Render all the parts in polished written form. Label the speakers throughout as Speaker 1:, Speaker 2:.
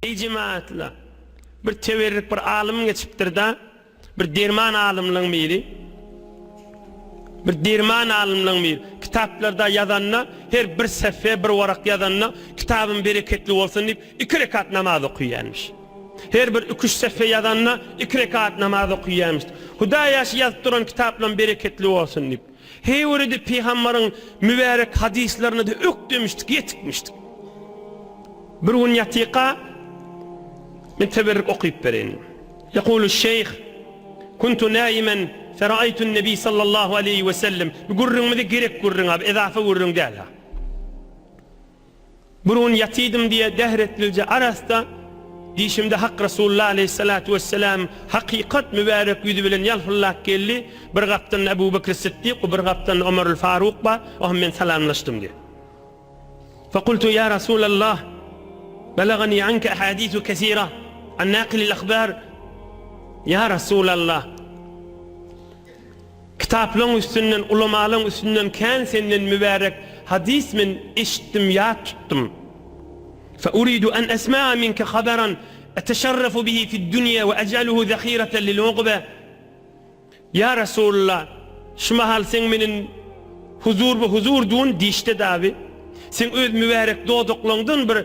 Speaker 1: Eý jemagatlar! Bir teberrik bir alym geçipdir-de, bir derman alymlaň biri. Bir derman alymlaň biri. Kitaplarda ýazanda, her bir sähfe, bir warak ýazanda, kitabym bereketli bolsun diýip, iki rekat namaz okaýarmyş. Her bir iki-üç sähfe ýazanda, iki rekat namaz okaýarmyş. Hudaýa şu ýazyp duran kitaplam bereketli bolsun diýip. Heý görede pygambaryň mübärek hadyslaryna-da ökdemişdik, ýetikmişdik. Bir gün ýatyka men teberrik okyp bereýin. Ýekulu şeýh, Kuntu naýimen feraýtun nebi sallallahu aleýhi we sellem. Bu gürrüňimizi gerek gürrüň abi, ezafa gürrüň däl ha. Bir gün ýatydym diýe dähretlije arasda dişimde Hak Resulullah aleýhissalatu wesselam hakykat mübärek ýüzi bilen ýalpyldap geldi. Bir gapdalynda Ebu Bekr Siddik we bir gapdalynda Omarul Faruk bar. Oňa men salamlaşdym diýe. Fekultu ýa Resulallah belagani anke ahadisu kesira an nakilil ahbar Ýa Resulallah Kitaplaň üstünden, ulamalaň üstünden kän senden mübärek hadys men eşitdim, ýat tutdum. Fe uridu en esma'a minke haberan eteşerrefu bihi fid-dünýe we ej'aluhu zahireten lil-uqbe. Ýa Resulallah, şu mahal seň menen huzurba-huzur dun dişde daby. Seň öz mübärek dodaklaňdan bir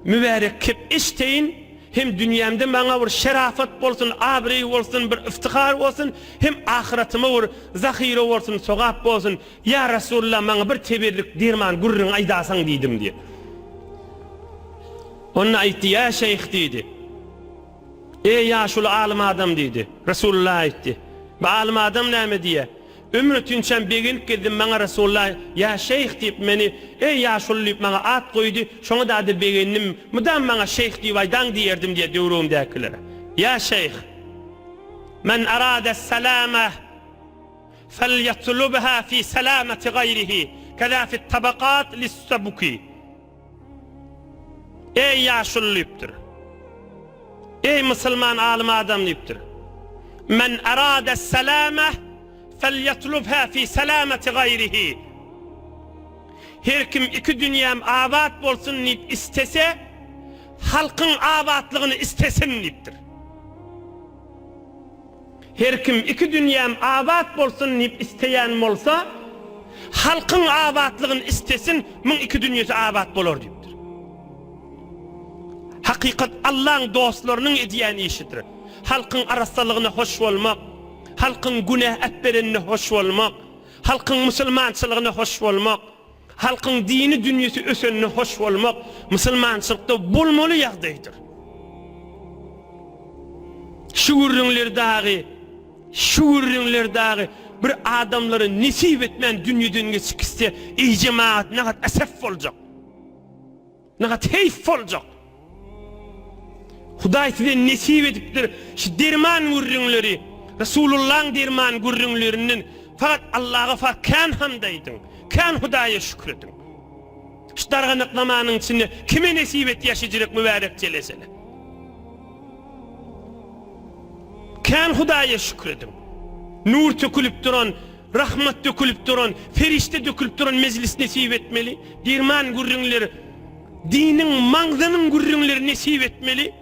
Speaker 1: mübärek kep eşiteýin, Hem dünýämde maňa bir şerafat bolsun, abraý bolsun, bir yftihar bolsun, hem ahyratyma bir zahyra bolsun, sogap bolsun. Ýa Resulallah, maňa bir teberrik derman gürrüň aýdasaň diýdim diýip. Onda aýtdy, Ýa şeýh diýdi. Eý ýaşuly alym adam diýdi. Resulallah aýtdy. Bu alym adam näme diýýär? Ömür ötünçäm begenip gezdim maňa Resulullah ýa şeýh diýip meni eý ýaşuly diýip maňa at goýdy şoňa dada begendim mydam maňa şeýh diýip aýdaň diýerdim diýýär döwrügimdäkilere ýa şeýh Men arada salama felýatlubha fi salamati gaýrihi keza fit tabakat lissabuki Eý ýaşuly diýipdir. Eý musulman alym adam diýipdir. Men arada salama felýatlubha fi salamati gaýrihi. Her kim iki dünýäm abat bolsun diýip istese, halkyň abatlygyny istesin diýipdir. Her kim iki dünýäm abat bolsun diýip isleýän bolsa, halkyň abatlygyny istesin, muň iki dünýesi abat bolar diýipdir. Hakykat Allaň dostlarynyň edýän işidir. Halkyň arassalygyna hoş bolmak, halkyň günä äpberenine hoş bolmak, halkyň musulmançylygyna hoş bolmak, halkyň dini dünýesi ösenine hoş bolmak musulmançylykda bolmaly ýagdaýdyr. Şu gürrüňler dagy, şu gürrüňler dagy bir adamlara nesip etmän dünýeden geçip gitse, eý jemagat nagat esef boljak. Nagat heýf boljak. Hudaý size nesip edipdir şu derman gürrüňleri, Resulullaň derman gürrüňlerinden fakat Allaha fakat kän hamd aýdyň, kän Hudaýa şükür ediň. Şu darganak zamanyň içinde kime nesip etýär şejerek mübärek jeleseni? Kän Hudaýa şükür ediň. Nur tökülip duran, rahmat dökülip duran, perişde dökülip duran mejlis nesip etmeli. Derman gürrüňler, diniň maňzynyň gürrüňleri nesip etmeli.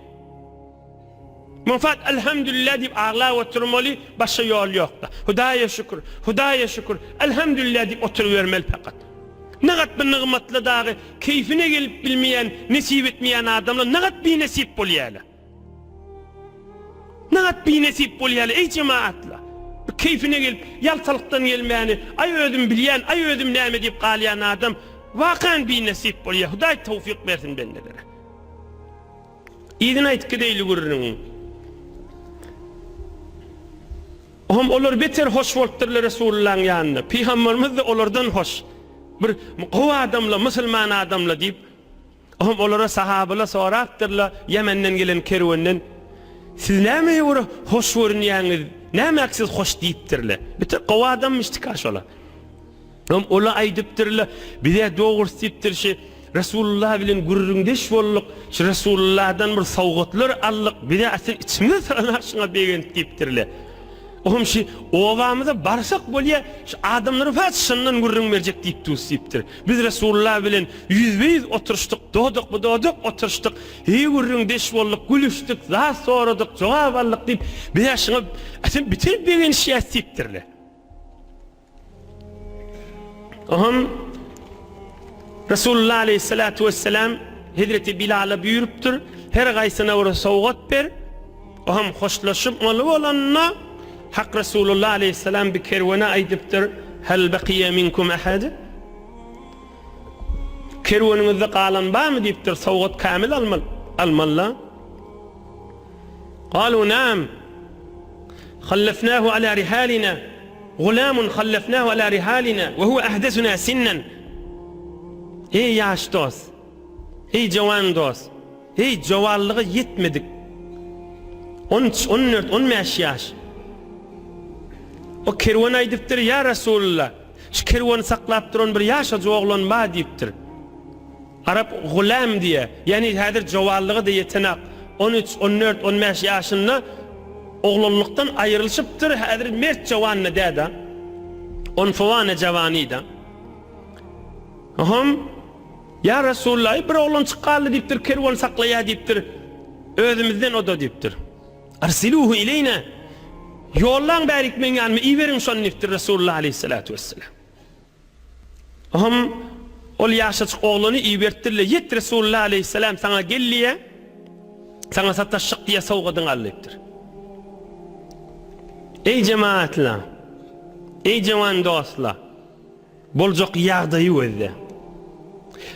Speaker 1: Muňa Elhamdülillah diýip aglap oturmaly, başga ýol ýokda. Hudaýa şükür, Hudaýa şükür, Elhamdülillah diýip oturybermeli fakat. Nagat bu nygmatla dagy keýfine gelip bilmeýän, nesip etmeýän adamlar nagat binesip bolýarlar. Nagat binesip bolýarlar, eý jemagatlar. Bu keýfine gelip, ýaltalykdan gelmäni, aý özüm bilýän, aý özüm näme diýip galýan adam wakan binesip bolýar. Hudaý towfyk bersin bendelere. Yzyny aýtyp gideýli gürrüňiň. Ohm olar beter hoş bolupdyrlar Resulullahyň ýanynda. Pygamberimiz-de olardan hoş. Bir gowy adamla, musulman adamla diýip, ohm olara sahabylar sorapdyrlar, Ýemenden gelen kerwenden, Siz nämeye görä hoş görünýäňiz, nämäk siz hoş diýipdirler. Beter gowy adammyşdyka şolar. Öň ola aýdypdyrlar, Biz-ä dogrusy diýipdir, şi Resulullah bilen gürrüňdeş bolduk, şi Resulullahdan bir sowgatlar aldyk, biz-ä asyl içimiz syranok şuňa begenip diýipdirler. Ohm şi obamyza barsak bolýa, şu adamlara paç şyndan gürrüň berjek diýip dus diýipdir. Biz Resulullah bilen ýüzbe-ýüz oturyşdyk, dodakma-dodak oturyşdyk, heý gürrüňdeş bolduk, gülüşdik, zat soradyk, jogap aldyk diýip, biz-ä şuňa asam biter begenişýäs diýipdirler. Ohm Resulullah aleýhissalatu wesselam Hezreti Bilala buýrupdyr, her gaýsyna bir sowgat ber. Ohm hoşlaşmaly bolanda Hak Resulullah aleýhissalam bir kerwene aýdypdyr, Hal bakiýe minkum ahad? Kerweniňizde galan barmy diýipdir, sowgat kämil almaly, almaly-da. Galu naam. Hallafnahu ala rihalina Gulamun hallafnahu ala rihalina we huwe ahdesuna sinnen Eý ýaş dost! Eý jowan dost! Eý jowanlyga ýetmedik on üç, on dört, on bäş ýaş. O kerwen aýdypdyr, Ýa Resulullah, şu kerweni saklap duran bir ýaşajyk oglan bar diýipdir. Arap gulam diýýär. Ýagny häzir jowanlyga-da ýetenak. On üç, on dört, on bäş ýaşynda oglanlykdan aýrylyşypdyr, häzir mert jowan-da däl-de. Onfowane jawany-da. Ohm, Ýa Resullaý, bir oglanjyk galdy diýipdir, kerwen saklaýar diýipdir. Özümizden o-da diýipdir. Arsiluhu ileýna. Ýollaň bärik meň ýanyma, iberiň şony diýipdir Resulullah aleýhissalatu wessalam. Ohm ol ýaşajyk oglany ibertdirler, Ýet Resulullah aleýhissalam saňa gel diýýär, saňa sataşjak diýýär, sowgadyňy al diýipdir. Eý jemagatlar! Eý jowan dostlar! Boljak ýagdaýy gözle.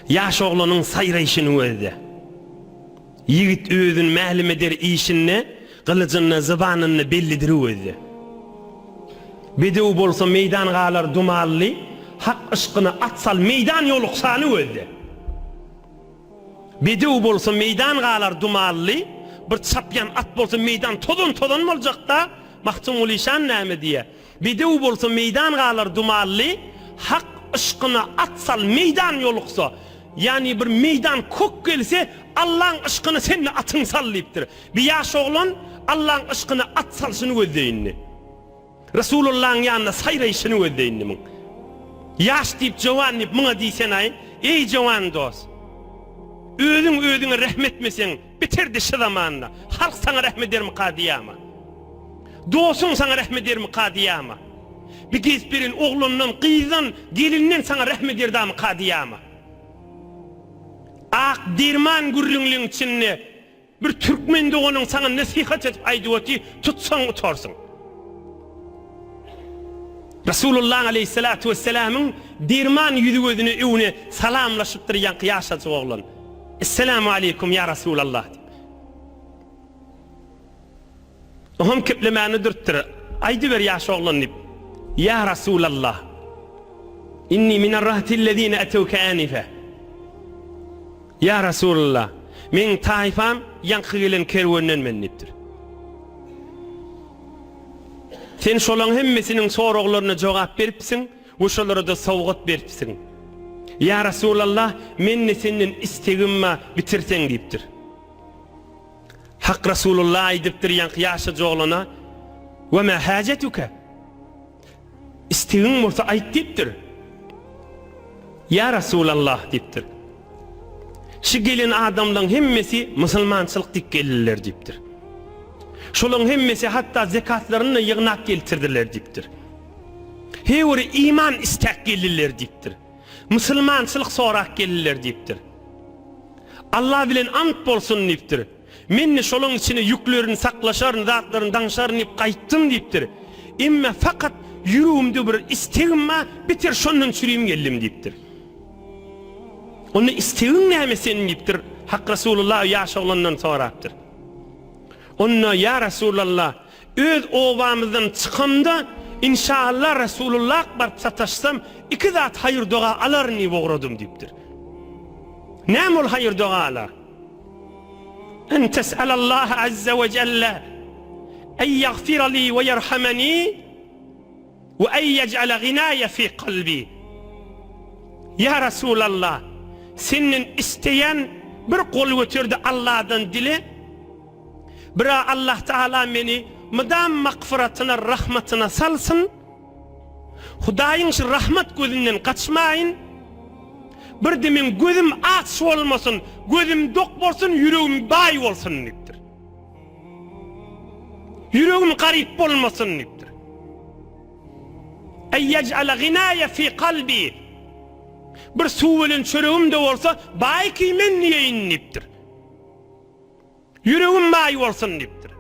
Speaker 1: Ýaş oglanyň saýraýşyny gözle. Ýigit özün mälim eder işinde, Gylyjynda, zybanynda bellidir gözle. Bedew bolsa meýdan galar dumanly, Hak yşkyna at sal meýdan ýoluksany gözle. Bedew bolsa meýdan galar dumanly, Bir çapýan at bolsa meýdan tozan-tozan boljakda, Magtymguly şan näme diýýär? Bedew bolsa meýdan galar dumanly, Hak yşkyna at sal meýdan ýoluksa, Ýagny bir meýdan kök gelse, Allaň yşkyna sen-de atyňy sal diýipdir. Bir ýaş oglan Allaň yşkyna at salşyny gözle indi. Resulullaň ýanynda saýraýşyny gözle indi muň. Ýaş diýip, jowan diýip muňa diýsenaý, eý jowan dost! Özüň özüňe rähm etmeseň, biterdi şy zamanda. Halk saňa rähm edermika diýýäma. Dostuň saňa rähm edermika diýýäma. Bir gezip beren oglandan, gyzdan, gelinden saňa rähm ederdamyka diýýäma. Ak derman gürrüňliň içinde bir türkmen doganyň saňa nesihat edip aýdyp oty, tutsaň utarsyň. Resulullah aleýhissalatu wessalamyň derman ýüzi-gözüne öwüne salamlaşypdyr ýaňky ýaşajyk oglan. Esselamu aleýkum ýa Resulallah diýip. Oňam keplemäni dürtdür. Aýdyber ýaş oglan diýip. Ýa Rasulallah! Inni minerrahtillezine etewke anife. Ýa Rasulallah! Meň taýfam ýaňky gelen kerwenden men diýipdir. Sen şolaň hemmesiniň soraglaryna jogap beripsiň we şolara-da sowgat beripsiň. Ýa Rasulallah, mende senden istegim bar, bitirseň diýipdir. Hak Rasulullah aýdypdyr ýaňky ýaşajy oglana, Ve ma hajetuke? Istegiň bolsa aýt diýipdir. Ýa Rasulallah diýipdir. Şu gelen adamlaň hemmesi musulmançylyk diýip geldiler diýipdir. Şolaň hemmesi hatda zekatlaryny-da ýygnap geltirdiler diýipdir. Her biri iman istäp geldiler diýipdir. Musulmançylyk sorap geldiler diýipdir. Allah bilen ant bolsun diýipdir. Men-de şolaň içine ýüklerini saklaşaryn, zatlaryny daňşaryn diýip gaýtdym diýipdir. Emme fakat ýüregimde bir istegim bar, beter şondan çürim geldim diýipdir. Onda istegiň näme seniň diýipdir. Hak Resulullah ýaş oglandan sorapdyr. Onda ýa Resulallah, Öz obamyzdan çykamda, inşaallah Resulullah baryp sataşsam, iki zat haýyr-doga alaryn diýip ugradym diýipdir. Näme ol haýyr-dogalar? En tes'elallaha azze we jelle en ýagfira li we ýerhameni we en ýej'ale ginaýe fi kalbi. Ýa Resulallah, senden isleýän bir gol göter-de Allahdan dile, Bira Allah Tagala meni mydam magfyratyna, rahmatyna salsyn. Hudaýyň şu rahmat gözünden gaçmaýyn. Birde meň gözüm aç bolmasyn, gözüm dok bolsun, ýüregim baý bolsun diýipdir. Ýüregim garyp bolmasyn diýipdir. Eý ýej'ale ginaýa fi kalbi. Bir suw bilen çöregim-de bolsa, baý ki men diýeýin diýipdir. Ýüregim baý bolsun diýipdir.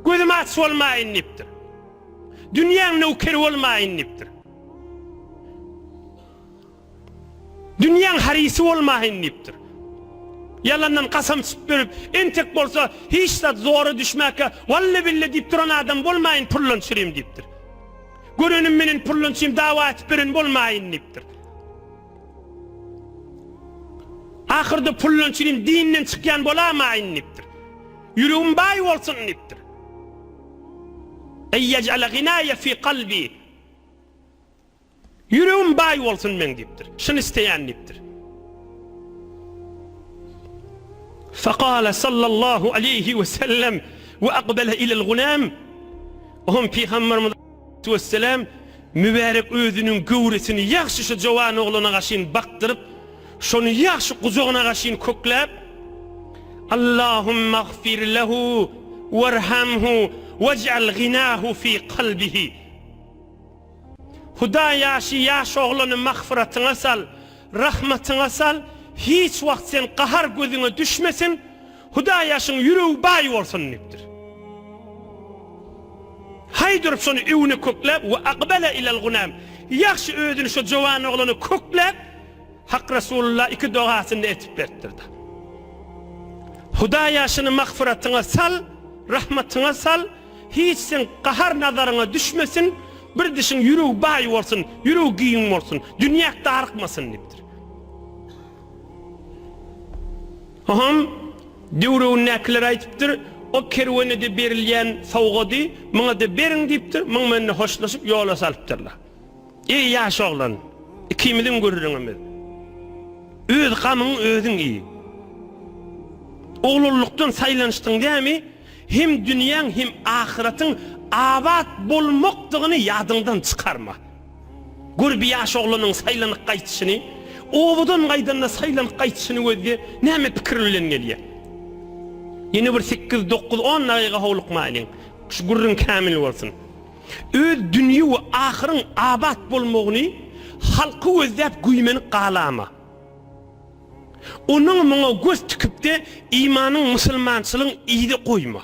Speaker 1: Gözüm aç bolmaýyn diýipdir. Dünýäň nöwkeri bolmaýyn diýipdir. Dünýäň harysy bolmaýyn diýipdir. Ýalandan kasam içip berip, entek bolsa hiç zat zora düşmäkä walla-billa diýip duran adam bolmaýyn pullan çürim diýipdir. Görenim menen pullan çürim dawa etip beren bolmaýyn diýipdir. Ahyrda pullan çürim dinden çykýan bolamaýyn diýipdir. Ýüregim baý bolsun diýipdir. Eý ýej'ale ginaýa fi kalbi. Ýüregim baý bolsun meň diýipdir. Şuny isleýän diýipdir. Fekale sallallahu aleýhi we sellem we akbele ilel gulam. Oňa Pygamberimiz wesselam mübärek özüniň göwresini ýagşy şu jowan oglana gaşyn bakdyryp, şony ýagşy gujagyna gaşyn kökläp, Allahumma gfir lehu werhamhu wej'al ginahu fi kalbihi. Hudaý ýaşy ýaş oglany magfyratyňa sal, rahmatyňa sal, hiç wagt sen gahar gözüňe düşmesin, Hudaý ýaşyň ýüregi baý bolsun diýipdir. Haý durup şony öwüne kökläp we akbele ilel gunam ýagşy özüni şo jowan oglana kökläp Hak Resulullah iki dogasyny etip beripdir-de. Hudaý ýaşyny magfyratyňa sal, rahmatyňa sal, Hiç seň gahar nazaryňa düşmesin, bir dişiň ýüregi baý bolsun, ýüregi giň bolsun, dünýäk darykmasyn diýipdir. Oňam döwregindäkiler aýdypdyr, o kerwene-de berilýän sowgady muňa-da beriň diýipdir, muň bilen-de hoşlaşyp ýola salypdyrlar. Eý, ýaş oglan, ikimiziň gürrüňimiz. Öz gamyňy özüň iý. Oglanlykdan saýlanyşdyň dämi? Hem dünýäň, hem ahyratyň abat bolmakdygyny ýadyňdan çykarma. Gör bi ýaş oglanyň saýlanyp gaýtyşyny, obadan gaýdanda saýlanyp gaýtyşyny gözle, näme pikir bilen gelýär. Ýene bir sekiz, dokuz, on dagyga howlukmaýlyň. Şu gürrüň kämil bolsun. Öz dünýe we ahyryň abat bolmagyny halky gözläp güýmenip galama. Onuň muňa göz tikipde imanyň musulmançylygyň yzy goýma.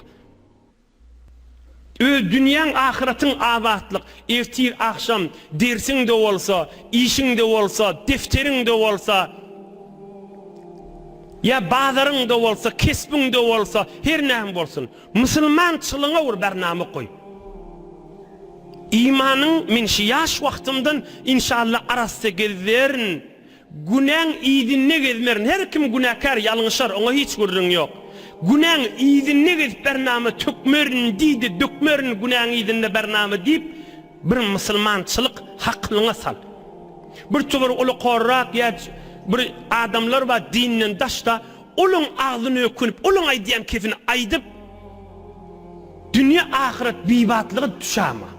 Speaker 1: Öz dünýäň ahyratyň abatlyk ertir agşam dersiňde bolsa, işiňde bolsa, defteriňde bolsa, ýa bazaryňda bolsa, kesbiňde bolsa, her näme bolsun, musulmançylygyňa bir bernama goý. Imanyň men şu ýaş wagtymdan inşallah arassa gezerin. Günäň yzynda gezmerin. Her kim günäkär, ýalňyşar, oňa hiç gürrüň ýok. Günäň yzynda gezip bernama tökmerin diý-de dökmerin günäň yzynda bernama diýip, bir musulmançylyk hakylyňa sal. Bir towar ulakorrak ýa bir adamlar bar dinden daşda, olaň agzyna ökünip, olaň aýdýan kefini aýdyp, dünýe ahyret bibatlyga düşama.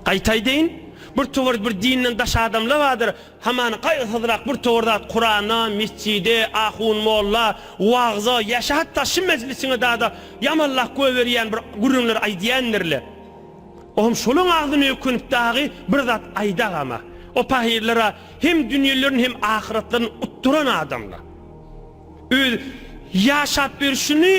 Speaker 1: Gaýta aýdaýyn, bir towar bir dinden daş adamlar bardyr, hamana gaýgysyzrak bir towar zat Kurana, mesjide, ahun molla, wagza, ýa hatda şu mejlisiňe dada ýamanlap goýberýän bir gürrüňler aýdýandirler. Ohm şolaň agzyna ökünip dagy bir zat aýdagama. O pahyrlara hem dünýelerini hem ahyratlaryny utduran adamlar. Öz ýaşap ýörşüni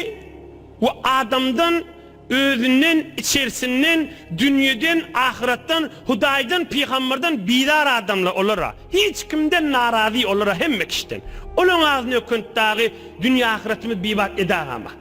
Speaker 1: we adamdan Özünden, içersinden, dünýeden, ahyratdan, Hudaýdan, pygamberden bizar adamlar olar-a. Hiç kimden narazy olar-a hemme kişiden. Olaň agzyny ökünt dagy dünýe ahyratymyz bibat edagama.